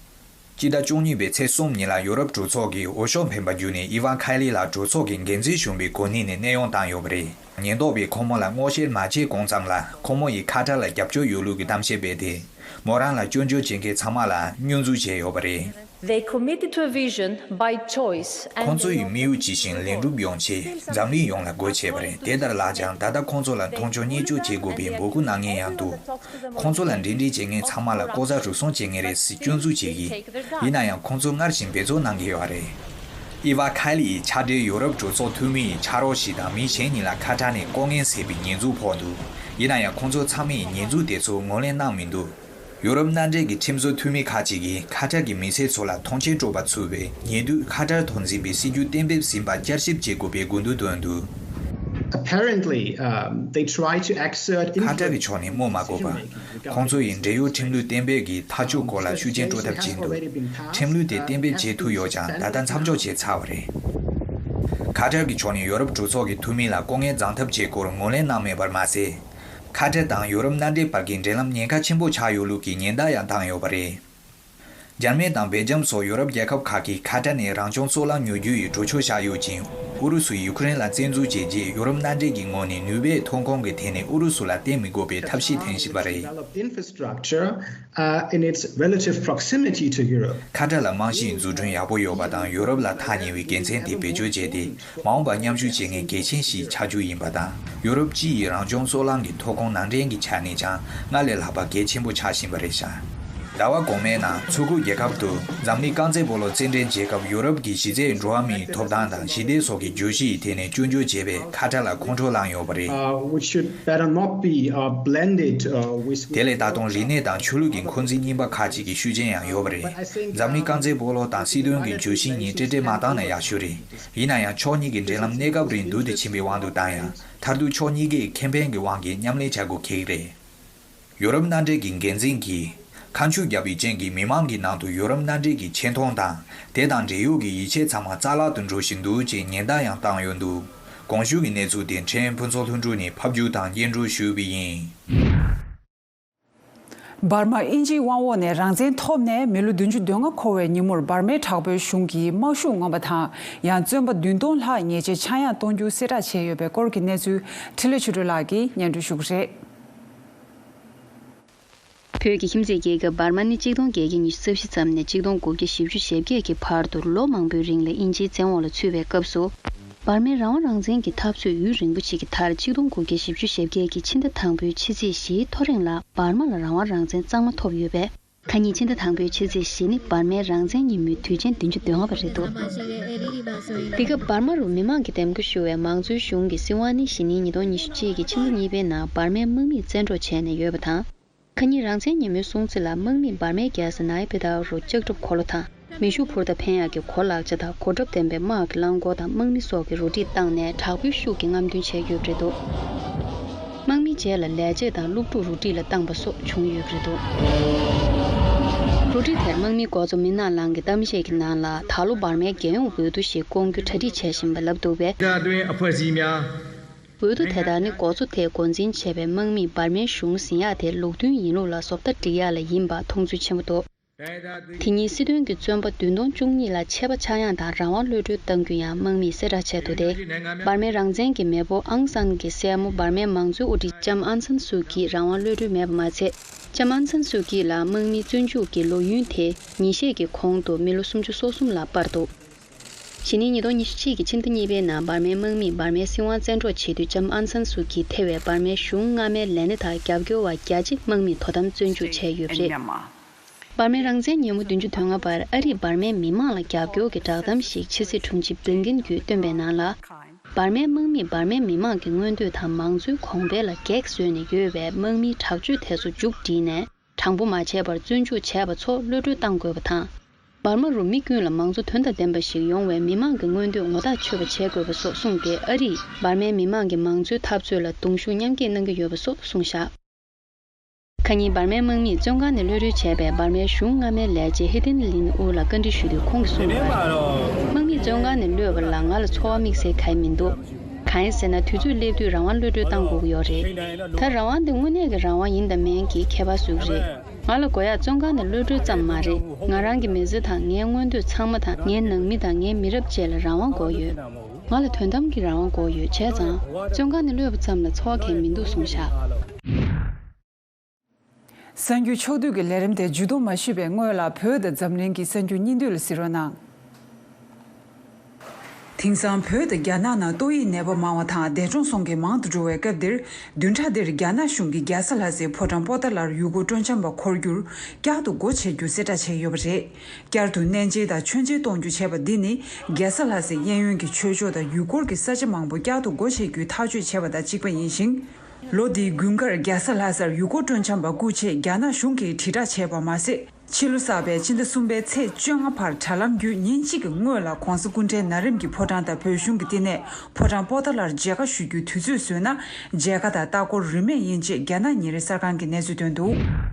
སྤྱི་ཟླ་བཅུ་གཉིས་པའི་ཚེས་གསུམ་ཉིན་ལ་ཡོ་རོབ་གྲོས་ཚོགས་ཀྱིས་འོས་ཤོག་འཕེན་པ་བརྒྱུད་ནས་ཨི་ཝན་ཁའི་ལི་ལགས་གྲོས་ཚོགས་ཀྱི་འགན་འཛིན་གཞོན་པའི་གོ་གནས་ནས་གནས་དབྱུང་བཏང་ཡོད་པ་རེད། ཉེན་རྟོག་པས་ཁོང་མོ་ལ་སྔོག་བཤེར་མ་བྱས་གོང་ཙམ་ལ་ཁོང་མོ་ཡིས་ཁ་ཏར་ལ་རྒྱབ་སྐྱོར་ཡོད་ལུགས་ཀྱི་གཏམ་བཤད་སྤེལ་ཏེ། མོ་རང་ལ་སྐྱོན་བརྗོད་བྱེད་མཁན་ཚང་མ་ལ་བསྙོན་འཛུགས་བྱས་ཡོད་པ་རེད། They committed to a vision by choice and ཁོང་ཚོ་ཡི་དམིགས་ཡུལ་ཇི་བཞིན་ལེགས་འགྲུབ་ཡོང་ཆེད་འཛམ་གླིང་ཡོངས་ལ་སྒོ་ཕྱེ་བ་རེད། དེ་ལྟར་ལགས་ཀྱང་ད་ལྟ་ཁོང་ཚོ་ལ་མཐོང་ཆུང་བརྙས་བཅོས་བྱེད་དགོས་པའི་འབོད་སྐུལ་གནང་མཁན་ཡང་འདུག་ཁོང་ཚོ་ལ་འབྲེལ་འདྲིས་བྱེད་མཁན་ཚང་མ་ལ་ལྐོག་ཟ་རུལ་སུངས་བྱེད་མཁན་རེད་ཟེར་སྐྱོན་འཛུགས་བྱེད་ཀྱི། ཡིན་ན་ཡང་ཁོང་ཚོ་སྔར་བཞིན་འབད་བརྩོན་གནང་གི་ཡོད་རེད། ཨི་ཝ་ཁའི་ལི་ཡི་ཕྱག་སྦྲེལ་ཡོ་རོབ་གྲོས་ཚོགས་འཐུས་མི་ཡི་ཕྱག་རོགས་ཤིག་དང་མི་གཞན་གཉིས་ལ་ཁ་ཏར་ནས་ལྐོག་རྔན་བཟས་པའི་ཉེས་འཛུགས་ཕོག་འདུག་ཡིན་ན་ཡང་ཁོང་ཚོ་ཚང་མས་ཉེས་འཛུགས་དེ་ཚོ་ངོས་ལེན་གནང་མི་འདུག་ཡོ་རོབ་མནའ་འབྲེལ་གྱི་ཁྲིམས་བཟོ་འཐུས་མི་ཁག་ཅིག་གིས་ཁ་ཏར་གྱི་མི་སེར་ཚོ་ལ་མཐོང་ཆེན་སྤྲོད་པ་ཚུད་པའི་ཉེ་དུས་ཁ་ཏར་ཐོག་འཛིན་པའི་སྲིད་ཇུས་གཏན་འབེབས་ཟིན་པར་བསྐྱར་ཞིབ་བྱེད་དགོས་པའི་དགོས་འདུན་བཏོན་འདུག Apparently, um, they try to exert ཁ་ཏར་གྱི་ཕྱོགས་ནས་སྨོས་མ་དགོས་པར། ཁོང་ཚོ་ཡིས་འབྲེལ་ཡོད་ཁྲིམས་ལུགས་གཏན་འབེབས་ཀྱི་ཐག་གཅོད་སྐོར་ལ་ཤུགས་རྐྱེན་སྤྲོད་ཐབས་བྱེད་འདུག་ཁྲིམས་ལུགས་དེ་གཏན་འབེབས་བྱེད་ཐུབ་ཡོད་ཀྱང་ད་ལྟ་མཚམས་འཇོག་བྱས་ཚར་བ་རེད། ཁ་ཏར་གྱི་ཕྱོགས་ནས་ཡོ་རོབ་གྲོས་ཚོགས་ཀྱི་འཐུས་མི་ལ་ལྐོག་རྔན་བརྫངས་ཐབས་བྱས་སྐོར་ངོས་ལེན་གནང་མེད་པར་མ་ཟད། ཁ་ཏར་དང་ཡོ་རོབ་མནའ་འབྲེལ་བར་གྱི་འབྲེལ་ལམ་ཉེན་ཁ་ཆེན་པོ་ཆགས་ཡོད་ལུགས་ཀྱི་ཉེན་བརྡ་ཡང་བཏང་ཡོད་པ་རེད། འཇར་མན་དང་སྦེལ་ཇམ་སོགས་ཡོ་རོབ་རྒྱལ་ཁབ་ཁག་གིས་ཁ་ཏར་ནས་རང་བྱུང་སོལ་རླངས་ཉོ་རྒྱུ་ཡི་གྲོས་ཆོད་བཞག་ཡོད་ཅིང་། ཨུ་རུ་སུས་ཡུ་ཀེ་རེན་ལ་བཙན་འཛུལ་བྱས་རྗེས་ཡོ་རོབ་མནའ་འབྲེལ་གྱི་ངོས་ནས་ནུས་པའི་ཐོན་ཁུངས་ཀྱི་ཐད་ནས་ཨུ་རུ་སུ་ལ་བརྟེན་མི་དགོས་པའི་ཐབས་ཤེས་འཐེན་བཞིན་པ་རེད། Developed infrastructure, uh, in its relative proximity to Europe. ཁ་ཏར་ལ་རྨང་གཞིའི་འཛུགས་སྐྲུན་ཡག་པོ་ཡོད་པ་དང་ཡོ་རོབ་ལ་ཐག་ཉེ་བའི་དགེ་མཚན་དེ་བེད་སྤྱོད་བྱས་ཏེ། མ་འོངས་པར་མཉམ་ཞུགས་བྱེད་མཁན་གལ་ཆེན་ཞིག་ཆགས་རྒྱུ་ཡིན་པ་དང་། ཡོ་རོབ་སྤྱི་ཡི་རང་བྱུང་སོལ་རླངས་ཀྱི་ཐོན་ཁུངས་ནང་འདྲེན་གྱི་ཆ་ནས་ཀྱང་སྔར་ལས་ལྷག་པ་གལ་ཆེན་པོ་ཆགས་བཞིན་པ་རེད་ཤག་ཟླ་བ་གོང་མའི་ནང་མཚོ་ཁུག་རྒྱལ་ཁབ་ཏུ་འཛམ་གླིང་རྐང་རྩེད་སྤོ་ལོ་རྩེད་འགྲན་བྱེད་སྐབས་ཡོ་རོབ་ཀྱི་གཞི་རྩའི་འགྲོ་བ་མིའི་ཐོབ་ཐང་དང་ཞི་བདེ་སོགས་ཀྱི་བརྗོད་གཞི་ཡི་ཐད་ནས་སྐྱོན་བརྗོད་བྱས་པས་ཁ་ཏར་ལ་ཁོང་ཁྲོ་ལངས་ཡོད་པ་རེད། Uh, which should better not be, uh, blended, uh, with དེ་ལས་ད་དུང་རིག་གནས་དང་ཆོས་ལུགས་ཀྱི་འཁོན་འཛིན་གཉིས་པ་ཁག་ཅིག་གི་ཤུགས་རྐྱེན་ཡང་ཡོད་པ་རེད། འཛམ་གླིང་རྐང་རྩེད་སྤོ་ལོ་དང་སྲིད་དོན་གྱི་བརྗོད་གཞི་གཉིས་འབྲེལ་འདྲིས་མ་བཏང་ན་ཡག་ཤོས་རེད། ཡིན་ན་ཡང་ཕྱོགས་གཉིས་ཀྱི་འབྲེལ་ལམ་གནས་སྐབས་རིང་སྡུག་ཏུ་ཕྱིན་པའི་དབང་དུ་བཏང་ཡང་། མཐར་ཐུག་ཕྱོགས་གཉིས་ཀས་ཁེ་ཕན་གྱི་དབང་གིས་མཉམ་ལས་བྱ་དགོས་ཀྱི་རེད། ཡོ་རོབ་མནའ་འབྲེལ་གྱི་འགན་འཛིན་གྱིས། ཁ་མཆུ་བརྒྱབ་པའི་རྐྱེན་གྱིས་མི་མང་གི་ནང་དུ་ཡོ་རོབ་མནའ་འབྲེལ་གྱི་ཆེ་མཐོང་དང་། དེ་དང་འབྲེལ་ཡོད་ཀྱི་ཡིད་ཆེས་ཚང་མ་རྩ་བརླག་ཏུ་འགྲོ་བཞིན་འདུག་ཅེས་ཉེན་བརྡ་ཡང་བཏང་ཡོད་འདུག་གོང་ཞུས་ཀྱི་གནས་ཚུལ་དེ་ཕྲན་ཕུན་ཚོགས་ལྷུན་གྲུབ་ནས་ཕབ་སྒྱུར་དང་སྙན་སྒྲོན་ཞུས་པ་ཡིན། འབར་མ་དབྱིན་ཇིའི་དབང་འོག་ནས་རང་བཙན་ཐོབ་ནས་མི་ལོ་བདུན་ཅུ་དོན་ལྔ་འཁོར་བའི་ཉིན་མོར་འབར་མའི་དྲག་པོའི་གཞུང་གིས་དམག་ཤུགས་མངོན་པ་དང་། ཡང་བཙོན་པ་བདུན་སྟོང་ལྷག་ཉེས་ཆད་ཆག་ཡང་གཏོང་རྒྱུ་གསལ་བསྒྲགས་བྱས་ཡོད་པའི་སྐོར་གྱི་གནས་ཚུལ་འཕྲིན་ལས་ཆོས་སྒྲོན་ལགས་ཀྱིས་སྙན་སྒྲོན་ཞུ་གི་རེད། བོད་ཀྱི་ཁྱིམ་མཚེས་རྒྱལ་ཁབ་འབར་མ་ནི་གཅིག་སྟོང་བརྒྱད་བརྒྱ་ཉི་ཤུ་རྩ་བཞི་ཙམ་ནས་གཅིག་སྟོང་དགུ་བརྒྱ་བཞི་བཅུ་ཞེ་བརྒྱད་ཀྱི་བར་དུ་ལོ་མང་པོའི་རིང་ལ་དབྱིན་ཇིའི་བཙན་འོག་ལ་ཚུད་པའི་སྐབས་སུ། འབར་མའི་རང་དབང་རང་བཙན་གྱི་འཐབ་རྩོད་ཡུན་རིང་པོ་ཞིག་གི་མཐར་གཅིག་སྟོང་དགུ་བརྒྱ་བཞི་བཅུ་ཞེ་བརྒྱད་ཀྱི་ཕྱི་ཟླ་དང་པོའི་ཕྱི་ཚེས་བཞིའི་ཐོ་རེངས་ལ་འབར་མ་ལ་རང་དབང་རང་བཙན་གཙང་མ་ཐོབ་ཡོད་པས། ཁ་ཉིན་ཕྱི་ཟླ་དང་པོའི་ཕྱི་ཚེས་བཞི་ནི་འབར་མའི་རང་བཙན་ཉིན་མོའི་དུས་ཆེན་བདུན་ཅུ་དོན་ལྔ་པ་རེད་འདུག། འདི་སྐབས་འབར་མ་རུ་མི་མང་གི་འདེམས་བསྐོ་ཞུ་བའི་མང་གཙོའི་གཞུང་གི་སྲིད་དབང་ནི་གཞེས་ནིང་ཉིས་སྟོང་ཉི་ཤུ་གཅིག་གི་ཕྱི་ཟླ་གཉིས་པའི་ནང་འབར་མའི་དམག་མིས་བཙན་འཕྲོག་བྱས་ནས་ཡོད་པ་དང་། ཁ་ཉིན་རང་བཙན་ཉིན་མོའི་སྲུང་བརྩི་ལ་དམག་མིས་འབར་མའི་རྒྱལ་ས་ནའི་པེ་ཏའོ་རུ་ལྕགས་ཁྲབ་འཁོར་ལོ་དང་། མེ་ཤུགས་འཕུར་མདའ་འཕེན་ཡག་གི་གོ་ལག་ཆ་དང་གོ་ཁྲབ་ལྡན་པའི་དམག་གི་རླངས་འཁོར་དང་དམག་མི་སོགས་ཀྱི་རུ་སྒྲིག་བཏང་ནས་དྲག་པོའི་ཤུགས་ཀྱིས་རྔམ་སྟོན་བྱས་ཡོད་པ་རེད་འདུག། དམག་མིའི་རྗེས་ལ་ལས་བྱེད་དང་སློབ་ཕྲུག་རུ་སྒྲིག་ལ་བཏང་པ་སོགས་བྱུང་ཡོད་པ་རེད་འདུག། རུ་སྒྲིག་དེར་དམག་མི་འགོ་གཙོ་མི་ནག་ལང་གི་གཏམ་བཤད་ཀྱི་ནང་ལ་ད་ལོ་འབར་མའི་རྒྱལ་ཡོངས་འོས་བསྡུ་ཞིག་བསྐོང་རྒྱུ་གྲ་སྒྲིག་བྱེད་བཞིན་པ་ལབ་འདུག་པས། ဒေသတွင်းအဖွဲ့အစည်းများ འོས་བསྡུ་དེ་དག་ནི་འགོ་གཙོ་དེས་འགོ་འཛིན་བྱས་པའི་དམག་མིས་འབར་མའི་གཞུང་ཟིན་ཡག་དེ་ལུགས་མཐུན་ཡིན་ལུགས་ལ་བཟོ་ལྟ་སྒྲིག་ཡག་ལ་ཡིན་པ་མཐོང་ཚུལ་ཆེན་པོ་འདུག། དེ་ཉིད་སྲིད་དོན་གྱི་བཙོན་པ་བདུན་སྟོང་བཅུ་གཉིས་ལ་ཆད་པ་ཆག་ཡང་དང་རང་དབང་གློད་གྲོལ་གཏང་རྒྱུ་ཡང་དམག་མིས་གསལ་བསྒྲགས་བྱས་འདུག་སྟེ། འབར་མའི་རང་བཙན་གྱི་མེས་པོ་ཨང་སན་གྱི་སྲས་མོ་འབར་མའི་མང་གཙོའི་དབུ་ཁྲིད་ལྕམ་ཨན་སན་སུའུ་ཀྱི་རང་དབང་གློད་གྲོལ་མེད་པ་མ་ཚད། ལྕམ་ཨན་སན་སུའུ་ཀི་ལ་དམག་མིའི་བཙོན་འཇུག་གི་ལོ་ཡུན་དེ་ཉིན་ཤས་ཀྱི་གོང་དུ་མི་ལོ་སུམ་ཅུ་སོ་གསུམ་ལ་སྤར་འདུག། གཞེས་ནིང་ཉིས་སྟོང་ཉི་ཤུ་གཅིག་གི་ཕྱི་ཟླ་གཉིས་པའི་ནང་འབར་མའི་དམག་མིས་འབར་མའི་སྲིད་དབང་བཙན་འཕྲོག་བྱེད་དུས་ལྕམ་ཨན་སན་སུའུ་ཀི་ཐེ་བའི་འབར་མའི་གཞུང་སྔ་མའི་ལས་སྣེ་དང་རྒྱབ་སྐྱོར་བ་བརྒྱ་ཆ་དམག་མིས་དོ་དམ་བཙོན་འཇུག་བྱས་ཡོད་པ་རེད། འབར་མའི་རང་བཙན་ཉིན་མོ་བདུན་ཅུ་དོན་ལྔ་པར་ཨ་རིས་འབར་མའི་མི་མང་ལ་རྒྱབ་སྐྱོར་གྱི་བསྒྲགས་གཏམ་ཞིག་ཕྱི་སྲིད་དྲུང་ཆེ་བིལ་ཀིན་གྱིས་བཏོན་པའི་ནང་ལ། འབར་མའི་དམག་མིས་འབར་མའི་མི་མང་གི་མངོན་འདོད་དང་མང་གཙོའི་གོང་འཕེལ་ལ་གེགས་བཟོས་ནས་ཡོད་པའི་དམག་མིའི་དྲག་སྤྱོད་དེ་ཚོ་མཇུག་བསྒྲིལ་ནས། དྲང་པོ་མ་བྱས་པར་བཙོན་འཇུག་བྱས་པ་ཚོ་གློད་གྲོལ་གཏང་དགོས་པ་དང་། འབར་མ་རུ་མི་ཀུན་ལ་མང་གཙོ་དོན་དང་ལྡན་པ་ཞིག་ཡོང་བའི་མི་མང་གི་མངོན་འདོད་ངོ་ཐག་ཆོད་པ་བྱེད་དགོས་པ་སོགས་གསུངས་ཏེ། ཨ་རིས་འབར་མའི་མི་མང་གི་མང་གཙོའི་འཐབ་རྩོད་ལ་གདུང་ཤུགས་མཉམ་སྐྱེད་གནང་གི་ཡོད་པ་སོགས་གསུངས་བཞག། ཁ་ཉིན་འབར་མའི་དམག་མིས་བཙོན་ཁང་ནས་གློད་གྲོལ་བྱས་པའི་འབར་མའི་གཞུང་སྔ་མའི་ལས་བྱེད་ཧི་ཏིན་ལིན་ཨུ་ལ་བཀའ་འདྲི་ཞུས་དུས་ཁོང་གིས་གསུངས་པར། དམག་མིས་བཙོན་ཁང་ནས་གློད་པ་ལ་ང་ལ་ཚོར་བ་དམིགས་བསལ་གང་ཡང་མི་འདུག། གང་ཡིན་ཟེར་ན། དུས་ཚོད་སླེབས་དུས་རང་དབང་གློད་གྲོལ་གཏང་དགོས་ཀྱི་ཡོད་རེད། ད་རང་དབང་དེ་དངོས་གནས་ཀྱི་རང་དབང་ཡིན་དང་མིན་གྱི་ཁྱད་པར་བཟོ་གི་རེད། ང་ལ་དགོས་ཡག་བཙོན་ཁང་ནས་གློད་གྲོལ་ཙམ་མ་རེད། ང་རང་གི་མི་ཚེ་དང་ངའི་མངོན་འདོད་ཚང་མ་དང་། ངའི་ནང་མི་དང་ངའི་མི་རབས་བཅས་ལ་རང་དབང་དགོས་ཡོད། ང་ལ་དོན་དམ་གྱི་རང་དབང་དགོས་ཡོད། བྱས་ཙང་། བཙོན་ཁང་ནས་གློད་པ་ཙམ་ལ་ཚོར་བ་གང་ཡང་མི་འདུག་གསུངས་བཞག། གསར་འགྱུར་ཕྱོགས་བསྡུས་ཀྱི་ལས་རིམ་དེ་མཇུག་བསྡོམས་མ་ཞུས་པའི་སྔོན་ལ། བོད་དང་འཛམ་གླིང་གི་གསར་འགྱུར་སྙིང་བསྡུས་ལ་གཟིགས་རོགས་གནང་། དེང་སང་བོད་དང་རྒྱ་ནག་ནང་ཏོག་དབྱིབས་ནད་པ་མང་བ་དང་འདས་གྲོངས་སོང་མཁན་མང་དུ་འགྲོ་བའི་སྐབས་འདིར། བདུན་ཕྲག་འདིར་རྒྱ་ནག་གཞུང་གིས་རྒྱལ་ས་ལྷ་སའི་ཕོ་བྲང་པོ་ཏཱ་ལར་ཡུལ་སྐོར་སྤྲོ་འཆམ་པ་འཁོར་རྒྱུར་བསྐྱར་དུ་སྒོ་ཕྱེ་རྒྱུ་གསལ་བསྒྲགས་བྱས་ཡོད་པ་རེད། བསྐྱར་དུ་གནས་མཇལ་དང་མཆོད་མཇལ་གཏོང་རྒྱུ་བྱས་པ་འདི་ནི། རྒྱལ་ས་ལྷ་སའི་གཡས་གཡོན་གྱི་ཆོས་ཕྱོགས་དང་ཡུལ་སྐོར་གྱི་ས་ཆ་མང་པོ་བསྐྱར་དུ་སྒོ་ཕྱེ་རྒྱུའི་ཐག་གཅོད་བྱས་པ་དང་གཅིག་པ་ཡིན་ཞིང་། ལོ་འདིའི་དགུན་ཁར་རྒྱལ་ས་ལྷ་སར་ཡུལ་སྐོར་སྤྲོ་འཆམ་པ་སྐུ་མཆེད་རྒྱ་ནག་གཞུང་གིས་དྲིལ་བསྒྲགས་བྱས་པ་མ་ཟད། ཕྱི་ལོ་གསར་པའི་ཕྱི་ཟླ་གསུམ་པའི་ཚེས་བཅོ་ལྔ་བར་དྲ་ལམ་བརྒྱུད་ཉིན་གཅིག་གི་སྔོན་ལ་༧གོང་ས་སྐུ་ཕྲེང་ན་རིམ་གྱི་ཕོ་བྲང་དང་བོད་གཞུང་གི་བསྟི་གནས་ཕོ་བྲང་པོ་ཏཱ་ལར་མཇལ་ཁ་ཞུ་རྒྱུའི་དུས་ཚོད་བཟོས་ན། མཇལ་ཁ་དང་ལྟ་སྐོར་རིན་མེད་ཡིན་ཅེས་རྒྱ་ནག་ཉིན་རེ་གསར་ཁང་གིས་གནས་ཚུལ་བཏོན་འདུག།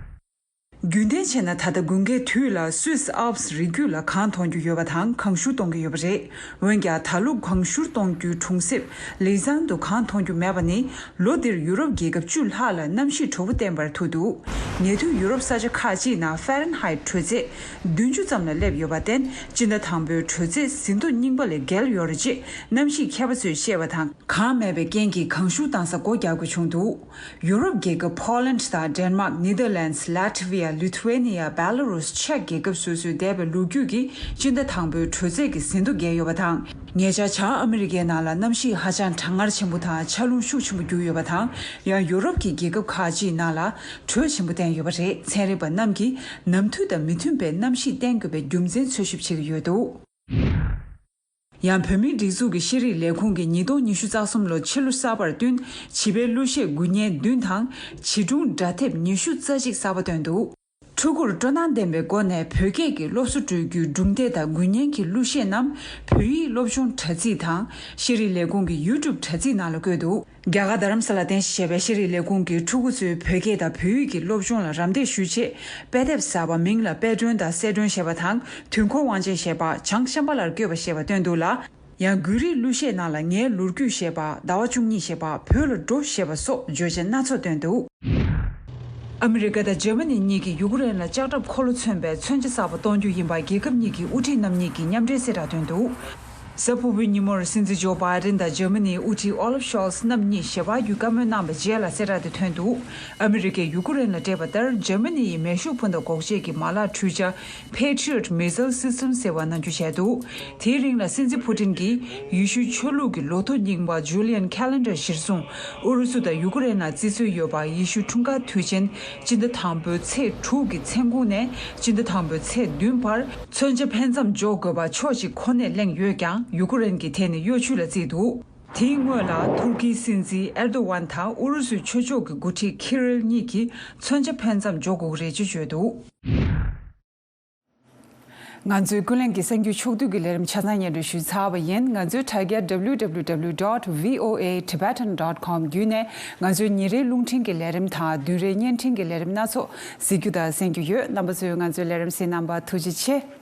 རྒྱུན་ལྡན་བྱས་ན་ད་ལྟ་དགུན་ཁའི་དུས་ལ་སུད་སི་ཨལ་པས་རི་རྒྱུད་ལ་གངས་མཐོང་རྒྱུ་ཡོད་པ་དང་། གངས་ཤུར་གཏོང་རྒྱུ་ཡོད་པ་རེད། འོན་ཀྱང་ད་ལོ་གངས་ཤུར་གཏོང་རྒྱུའི་གྲོང་གསེབ་ལི་ཛན་དུ་གངས་མཐོང་རྒྱུ་མེད་པ་ནི། ལོ་འདིར་ཡུ་རོབ་རྒྱལ་ཁབ་བཅུ་ལྷག་ལ་གནམ་གཤིས་དྲོ་པོ་བསྟན་པར་ཐུག་འདུག། ཉེ་དུས་ཡུ་རོབ་ས་ཆ་ཁག་ཅིག་ནང་ཧྥ་རན་ཧའེ་དྲོད་ཚད་བདུན་ཅུ་ཙམ་ལ་སླེབས་ཡོད་པར་བརྟེན། སྤྱི་ཟླ་དང་པོའི་དྲོད་ཚད་ཟིན་ཐོ་རྙིང་པ་ལས་བརྒལ་ཡོད་རེད་ཅེས་གནམ་གཤིས་མཁས་པ་ཚོས་བཤད་པ་དང་། གངས་མེད་པའི་རྐྱེན་གྱིས་གངས་ཤུར་གཏོང་ས་སྒོ་རྒྱག་དགོས་བྱུང་འདུག། ཡུ་རོབ་རྒྱལ་ཁབ་ཕོ་ལན་དང་ཌེན་མཱག། ནེ་དར་ལན་སི། ལ་ཐི་ཝི་ཡ། ལི་ཐུ་ཝེ་ནི་ཡ། བེ་ལ་རུས། ཅེཀ་རྒྱལ་ཁབ་སོ་སོའི་འདས་པའི་ལོ་རྒྱུས་ཀྱི་སྤྱི་ཟླ་དང་པོའི་དྲོད་ཚད་ཀྱི་ཟིན་ཐོ་བརྒལ་ཡོད་པ་དང་། ཉེ་ཆར་བྱང་ཨ་མི་རི་ཀའི་ནང་ལ་གནམ་གཤིས་ཧ་ཅང་གྲང་ངར་ཆེན་པོ་དང་ཆར་རླུང་ཤུགས་ཆེན་པོ་རྒྱུག་ཡོད་པ་དང་། ཡང་ཡུ་རོབ་ཀྱི་རྒྱལ་ཁབ་ཁག་ཅིག་ནང་ལ་དྲོད་ཆེན་པོ་བསྟན་ཡོད་པ་རེད། ཚན་རིག་པ་རྣམས་ཀྱིས་ནམ་དུས་དང་མི་མཐུན་པའི་གནམ་གཤིས་བསྟན་དགོས་པའི་རྒྱུ་མཚན་འཚོལ་ཞིབ་བྱེད་ཀྱི་ཡོད་འདུག། ཡང་བོད་མིའི་སྒྲིག་འཛུགས་ཀྱི་ཤེས་རིག་ལས་ཁུངས་ཀྱིས་ཉིས་སྟོང་ཉི་ཤུ་རྩ་གསུམ་ལོ་ཕྱི་ལོ་གསར་པར་བསྟུན། བྱིས་པའི་གླུ་གཞས་དགུ་བརྙན་བདུན་དང་། བྱིས་སྒྲུང་སྒྲ་དེབ་ཉི་ཤུ་རྩ་གཅིག་གསར་པ་བཏོན་འདུག། ཕྲུ་གུར་སྤྲོ་སྣང་ལྡན་པའི་སྒོ་ནས་བོད་སྐད་ཀྱི་སློབ་གསོ་སྤྲོད་རྒྱུའི་སྒྲུང་དེབ་དང་དགུ་བརྙན་གྱི་གླུ་གཞས་རྣམས་བོད་ཡིག་སློབ་སྦྱོང་དྲ་ཚིགས་དང་། ཤེས་རིག་ལས་ཁུངས་ཀྱི་ཡུ་ཊུབ་དྲ་ཚིགས་ནང་ལ་བཀོད་འདུག། རྒྱ་གར་རྡ་རམ་ས་ལ་རྟེན་གཞི་བྱས་པའི་ཤེས་རིག་ལས་ཁུངས་ཀྱིས་ཕྲུ་གུ་ཚོའི་བོད་སྐད་དང་བོད་ཡིག་གི་སློབ་སྦྱོང་ལ་རམ་འདེགས་ཞུ་ཆེད། དཔེ་དེབ་གསར་པ་མིང་ལ་དཔེ་སྒྲོན་དང་གསལ་སྒྲོན་ཞེས་པ་དང་། དུས་འཁོར་དབང་ཆེན་ཞེས་པ། བྱང་ཤམ་བྷ་ལར་བཀོད་པ་ཞེས་པ་བཏོན་འདུག་ལ། ཡང་། དགུན་རིའི་གླུ་གཞས་ནང་ལ། ངའི་ལོ་རྒྱུས་ཞེས་པ། ཟླ་བ་བཅུ་གཉིས་ཞེས་པ། བོད་ལ་འགྲོ་ཞེས་པ་སོགས་བརྗོད་བྱ་སྣ་ཚོགས་བཏོན་འདུག། ཨ་མི་རི་ཀ་དང་འཇར་མ་ནི་གཉིས་ཀྱིས་ཡུ་ཀེ་རེན་ལ་ལྕགས་ཁྲབ་འཁོར་ལོ་མཚོན་པའི་མཚོན་ཆ་གསར་པ་གཏོང་རྒྱུ་ཡིན་པ་རྒྱལ་ཁབ་གཉིས་ཀྱི་དབུ་ཁྲིད་རྣམ་གཉིས་ཀྱིས་མཉམ་འབྲེལ་གསལ་བསྒྲགས་བཏོན་འདུག། གཟའ་ཕུར་བུའི་ཉིན་མོར་སྲིད་འཛིན་ཇོ་བྷའི་ཏན་དང་འཇར་མ་ནིའི་དབུ་ཁྲིད་ཨོ་ལབ་ཤོལ་ཚ་རྣམ་གཉིས་ཞལ་པར་བརྒྱུད་བཀའ་མོལ་གནང་བའི་རྗེས་ལ་གསལ་བསྒྲགས་དེ་ཐོན་འདུག། ཨ་མི་རི་ཀས་ཡུ་ཀེ་རེན་ལ་སྤྲད་པ་ལྟར་འཇར་མ་ནི་ཡིས་མེ་ཤུགས་འཕུར་མདའ་འགོག་ཆེད་ཀྱི་མ་ལག་འཕྲུལ་ཆ། Patriot Missile System ཟེར་བ་ནང་འཇུག་བྱས་འདུག། དེའི་རིང་ལ་སྲིད་འཛིན་ཕུ་ཏིན་གྱིས་ཡེ་ཤུའི་ཆོས་ལུགས་ཀྱི་ལོ་ཐོ་རྙིང་པ་Julian Calendar གཞིར་བཟུང་། ཨུ་རུ་སུ་དང་ཡུ་ཀེ་རེན་ནང་བརྩི་སྲོལ་ཡོད་པ་ཡེ་ཤུ་འཁྲུངས་སྐར་དུས་ཆེན་སྤྱི་ཟླ་དང་པོའི་ཚེས་དྲུག་གི་མཚན་གུང་ནས་སྤྱི་ཟླ་དང་པོའི་ཚེས་བདུན་བར་མཚོན་ཆ་འཕེན་མཚམས་འཇོག་དགོས་པ་ཕྱོགས་གཅིག་ཁོ་ནས་གླེང་ཡོད་ཀྱང་ཡུ་ཀེ་རེན་གྱིས་དེ་ནི་གཡོ་ཇུས་ལ་བརྩིས་འདུག། དེའི་སྔོན་ལ་ཐུར་ཁེའི་སྲིད་འཛིན་ཨེར་དོ་ཝན་དང་ཨུ་རུ་སུའི་ཆོས་ཕྱོགས་ཀྱི་འགོ་ཁྲིད་ཁི་རིལ་གཉིས་ཀྱིས་མཚོན་ཆ་འཕེན་མཚམས་འཇོག་དགོས་ཀྱི་རེད་ཅེས་བརྗོད་འདུག། ང་ཚོའི་ཀུན་གླེང་གི་གསར་འགྱུར་ཕྱོགས་བསྡུས་ཀྱི་ལས་རིམ་ཆ་ཚང་སྙན་སྒྲོན་ཞུས་ཚར་བ་ཡིན། ང་ཚོའི་དྲ་རྒྱ་W W W dot V O A Tibetan dot com བརྒྱུད་ནས་ང་ཚོའི་ཉིན་རེའི་རླུང་འཕྲིན་གྱི་ལས་རིམ་དང་བདུན་རེའི་བརྙན་འཕྲིན་གྱི་ལས་རིམ་སྣ་ཚོགས་གཟིགས་རྒྱུ་དང་གསན་རྒྱུ་ཡོད། རྣམ་པ་ཚོས་ང་ཚོའི་ལས་རིམ་གཟིགས་གནང་བར་ཐུགས་རྗེ་ཆེ།